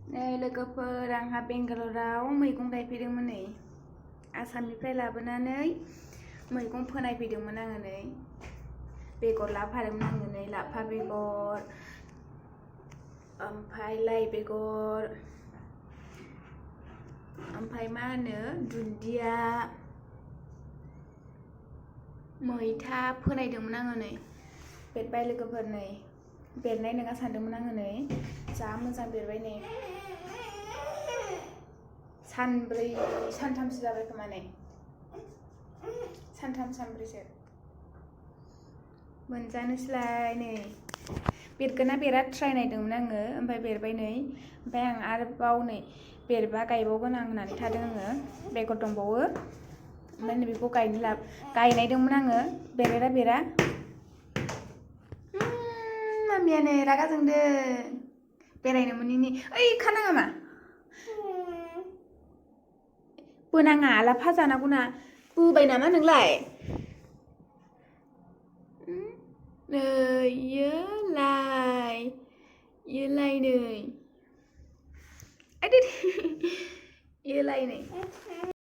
नै लोगोफोर आंहा बेंगालराव मैगं गायफैदोंमोन नै आसामनिफ्राय लाबोनानै मैगं फोनायफैदोंमोन आङो नै बेगर लाबोफादोंमोन आङो नै लाफा बेगर ओमफ्राय लाइ बेगर ओमफ्राय मा होनो दुन्दिया मैथा फोनायदोंमोन आङो नै बेरबाय लोगोफोर नै बेरनाय नङा सानदोंमोन आङो नै जा मोजां बेरबाय नै सानब्रै सानथामसो जाबाय खोमा नै सानथाम सानब्रैसो मोनजानोसैलाय नै बेरगोना बेरा ट्राइ नायदोंमोन आङो ओमफ्राय बेरबाय नै ओमफ्राय आं आरोबाव नै बेरबा गायबावगोन आं होननानै थादों आङो बेगर दंबावो ओमफ्राय नै बेखौ गायनायदोंमोन आङो बेरोना बेरा मामिया नै रागा जोंदों बेरायनो मोनैनि ओइ खानाङा मा बोनाङा लाफा जानांगौना बोबाय नामा नोंलाय नै इयोलाय नै इयोलाय नै